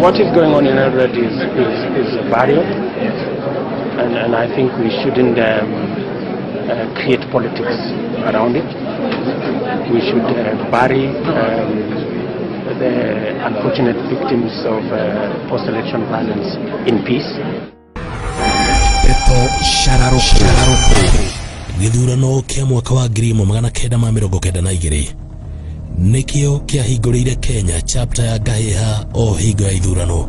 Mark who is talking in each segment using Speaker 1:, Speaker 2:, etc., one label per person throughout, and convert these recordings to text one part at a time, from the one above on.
Speaker 1: What is going on in Eldoret is a burial, and I think we shouldn't create politics around it. We should bury the unfortunate victims of post-election violence in peace.
Speaker 2: Ndeto Shararũkũ. Gĩthurano kĩa mwaka wa 1992 nĩkĩo kĩahingũrĩire Kenya chapter ya ngahĩha o hingo ya ithurano.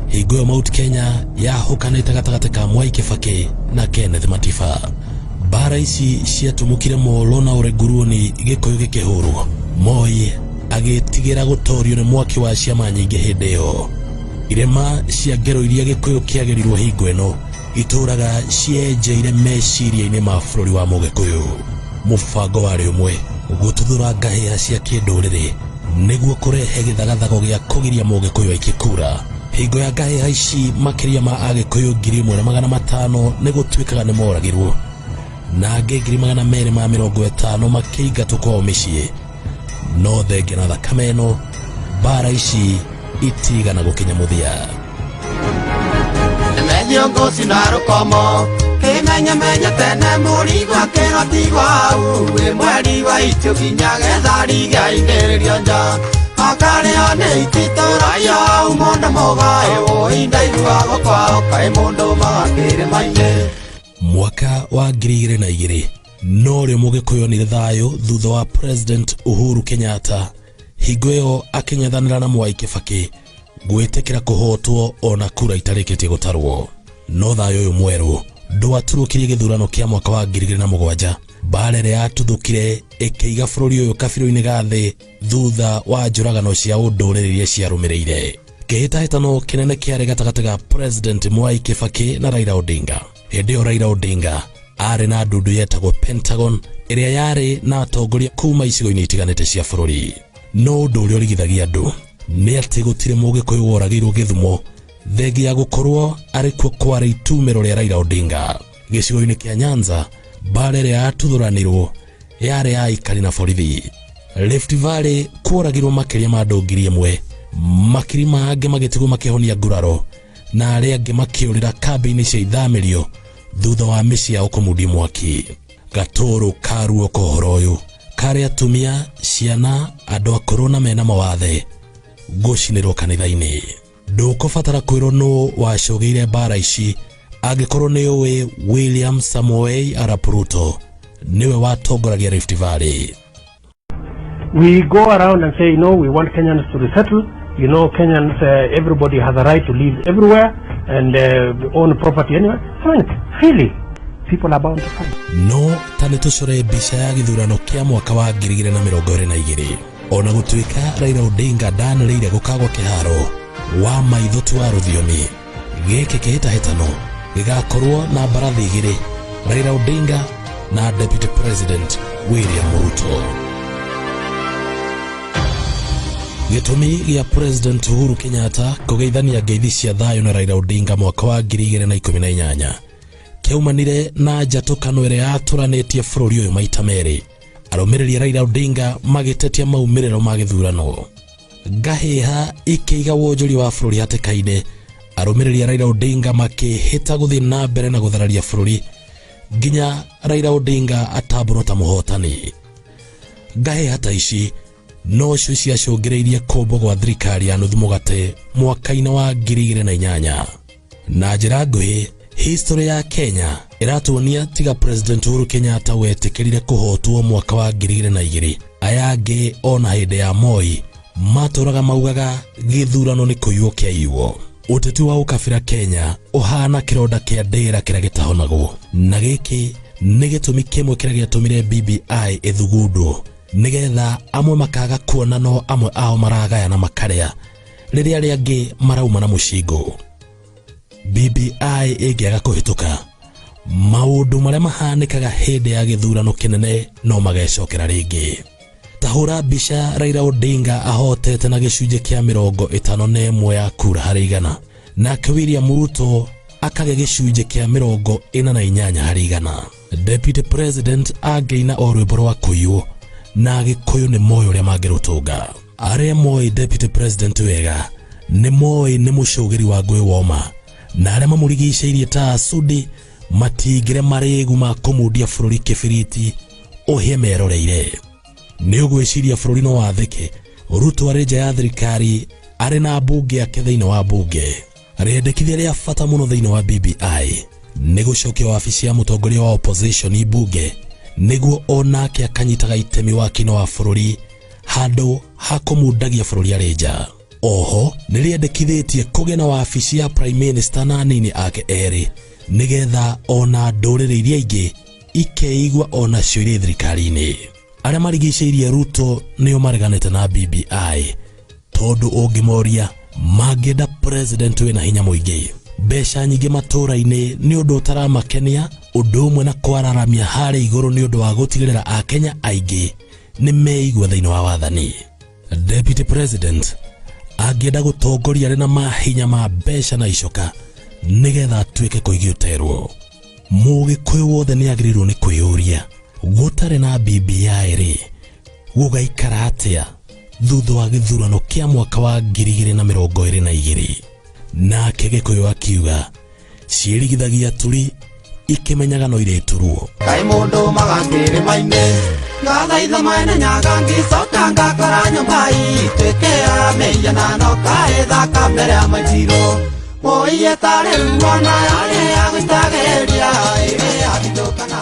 Speaker 2: Hingo ĩyo Mount Kenya yahũkanĩte gatagatĩ ka Mwai Kibaki na Kenneth Matiba. Mbara ici ciatumũkire molo na ũrenguruoni Gĩkũyũ gĩkĩhũrwo. Moi agĩtigĩra gũtorio nĩ mwaki wa ciama nyingĩ hĩndĩ ĩyo. Irema cia ngero iria Gĩkũyũ kĩagerirwo hingo ĩno itũraga cienjeire meciria-inĩ ma bũrũri wa Mũgĩkũyũ. Mũbango warĩ ũmwe, gũtuthũra ngahĩha cia kĩndũrĩrĩ nĩguo kũrehe gĩthagathago gĩa kũgiria Mũgĩkũyũ aikie kura. Hingo ya ngahĩha ici makĩria ma Agĩkũyũ 1500 nĩ gũtuĩkaga nĩ moragirwo, na angĩ 250,000 makĩingatwo kwao mĩciĩ. No thengia na thakame ĩno, mbara ici itigana gũkinya mũthia.
Speaker 3: Methiongoci na rũkomo kĩmenyemenye tene mũrigo akĩrotigwo hau wĩ mweri wa itũ nginya gethari gĩaingĩrĩrio nja akarĩo nĩ ititũraio hau mũndũ mũgaĩ wũi ndaiguago kwao kaĩ mũndũ magakĩrĩma-inĩ.
Speaker 2: Mwaka wa 2002 norĩo Mũgĩkũyũ onire thayũ thutha wa President Uhuru Kenyatta hingo ĩyo akĩng'ethanĩra na Mwai Kibaki gwĩtĩkĩra kũhotwo ona kura itarĩkĩtie gũtarwo. No thayũ ũyũ mwerũ ndwaturũkirie gĩthurano kĩa mwaka wa 2007. Mbara ĩrĩa yatuthũkire ĩkĩiga bũrũri ũyũ kabirũ-inĩ ga thĩ thutha wa njũragano cia ũndũrĩrĩ iria ciarũmĩrĩire. Kĩhĩtahĩtano kĩnene kĩarĩ gatagatĩ ga President Mwai Kibaki na Raila Odinga. Hĩndĩ ĩyo Raila Odinga arĩ na ndundu yetagwo Pentagon ĩrĩa yarĩ na atongoria kuma icigo-inĩ itiganĩte cia bũrũri. No ũndũ ũrĩa ũrigithagia andũ nĩ atĩ gũtirĩ Mũgĩkũyũ woragĩirwo Gĩthumo thengia ya gũkorwo arĩ kuo kwarĩ itumĩro rĩa Raila Odinga. Gĩcigo-inĩ kĩa Nyanza mbara ĩrĩa yatuthũranirwo yarĩ ya aikari na borithi. Rift Valley kworagirwo makĩria ma andũ 1000, makiri mangĩ magĩtigwo makĩhonia nguraro na arĩa angĩ makĩũrĩra kambĩ-inĩ cia ithamĩrio thutha wa mĩciĩ yao kũmundia mwaki. Gatũrũ karuo ka ũhoro ũyũ karĩ atumia, ciana, andũ akũrũ na mena mawathe gũcinĩrwo kanitha-inĩ. Ndũkũbatara kwĩrwo nũ wacũgĩire mbara ici angĩkorwo nĩ ũĩ William Samoei Arap Ruto nĩwe watongoragia Rift Valley.
Speaker 1: We go around and say, no, we want Kenyans to resettle. You know, Kenyans, everybody has a right to live everywhere and own property anywhere. I mean, really, people are bound to fight.
Speaker 2: No ta nĩ tũcore mbica ya gĩthurano kĩa mwaka wa 2022. Ona gũtuĩka Raila Odinga ndanĩrĩire gũkagwa kĩharo wa maitho tu wa rũthiomi, gĩkĩ kĩhĩtahĩtano gĩgakorwo na mbarathi igĩrĩ, Raila Odinga na Deputy President William Ruto. Gĩtũmi gĩa President Uhuru Kenyatta kũgeithania ngeithi cia thayũ na Raila Odinga mwaka wa 2018 kĩaumanire na njatũkano ĩrĩa yatũranĩtie bũrũri ũyũ maita merĩ. Arũmĩrĩri a Raila Odinga magĩtetia maumĩrĩro ma gĩthurano. Ngahĩha ikĩiga wonjoria wa bũrũri hatĩka-inĩ. Arũmĩrĩri a Raila Odinga makĩhĩta gũthiĩ na mbere na gũthararia bũrũri nginya Raila Odinga atambũrwo ta mũhotani. Ngahĩha ta ici nocio ciacũngĩrĩirie kũmbwo gwa thirikari ya nuthu mũgate mwaka-inĩ wa 2008. Na njĩra nguhĩ, history ya Kenya ĩratuonia tiga President Uhuru Kenyatta wetĩkĩrire kũhotwo mwaka wa 2002, aya angĩ ona hĩndĩ ya Moi matũraga maugaga gĩthurano nĩ kũiywo kĩaiywo. Ũteti wa ũkabira Kenya ũhana kĩronda kĩa ndĩra kĩrĩa gĩtahonagwo, na gĩkĩ nĩ gĩtũmi kĩmwe kĩrĩa gĩatũmire BBI ĩthugundwo nĩgetha amwe makaga kuona no amwe ao maragayana makarĩa rĩrĩa arĩa angĩ marauma na mũcingo. BBI ĩngĩaga kũhĩtũka, maũndũ marĩa mahanĩkaga hĩndĩ ya gĩthurano kĩnene no magecokera rĩngĩ. Ta hũra mbica Raila Odinga ahotete na gĩcunjĩ kĩa 51 ya kura harĩ igana, nake William Ruto akagĩa gĩcunjĩ kĩa 48 harĩ igana. Deputy President angĩina o rwĩmbo rwa kũiywo na Agĩkũyũ nĩ moĩ ũrĩa mangĩrũtũnga. Arĩa moĩ Deputy President wega Nĩ moĩ nĩ mũcũgĩri wa ngũĩ woma na arĩa mamũrigicĩirie ta Sudi matingĩre marĩgu ma kũmundia bũrũri kĩbiriti ũhĩe meroreire. Nĩ ũgwĩciria bũrũri no wathĩke Ruto arĩ nja ya thirikari arĩ na mbunge yake thĩinĩ wa mbunge? Rĩendekithia rĩa bata mũno thĩinĩ wa BBI nĩ gũcokia wabici ya mũtongoria wa opposition mbunge nĩguo onake akanyitaga itemi waki-inĩ wa bũrũri handũ ha kũmundagia bũrũri arĩ nja. Oho nĩ rĩendekithĩtie kũgĩa na wabici ya prime minister na anini ake erĩ nĩgetha ona ndũrĩrĩ iria ingĩ ikeigua onacio irĩ thirikari-inĩ. Arĩa marigicĩirie Ruto nĩo mareganĩte na BBI tondũ ũngĩmoria mangĩenda president wĩna hinya mũingĩ, mbeca nyingĩ matũũra-inĩ nĩ ũndũ ũtaramakenia, ũndũ ũmwe na kwararamia harĩa igũrũ nĩ ũndũ wa gũtigĩrĩra akenya aingĩ nĩ meigua thĩinĩ wa wathani. Deputy President angĩenda gũtongoria arĩ na mahinya ma mbeca na icoka nĩgetha atuĩke koigi ũterwo. Mũgĩkũyũ wothe nĩ agĩrĩirwo nĩ kwĩyũria gũtarĩ na BBI rĩ gũgaikara atĩa thutha wa gĩthurano kĩa mwaka wa 2022. Nake Gĩkũyũ akiuga ciĩrigithagia turi ikĩmenyaga no irĩturwo.
Speaker 3: Kaĩ mũndũ magakĩrĩma-inĩ ngathaitha mwene nyaga ngĩcoka ngakora nyũmba ituĩke ya mĩhianano kaĩ thaka mbere ya maicirũ mũiye ta rĩu ona yarĩ ya gũitagĩrĩria ĩrĩ ya bithũkana.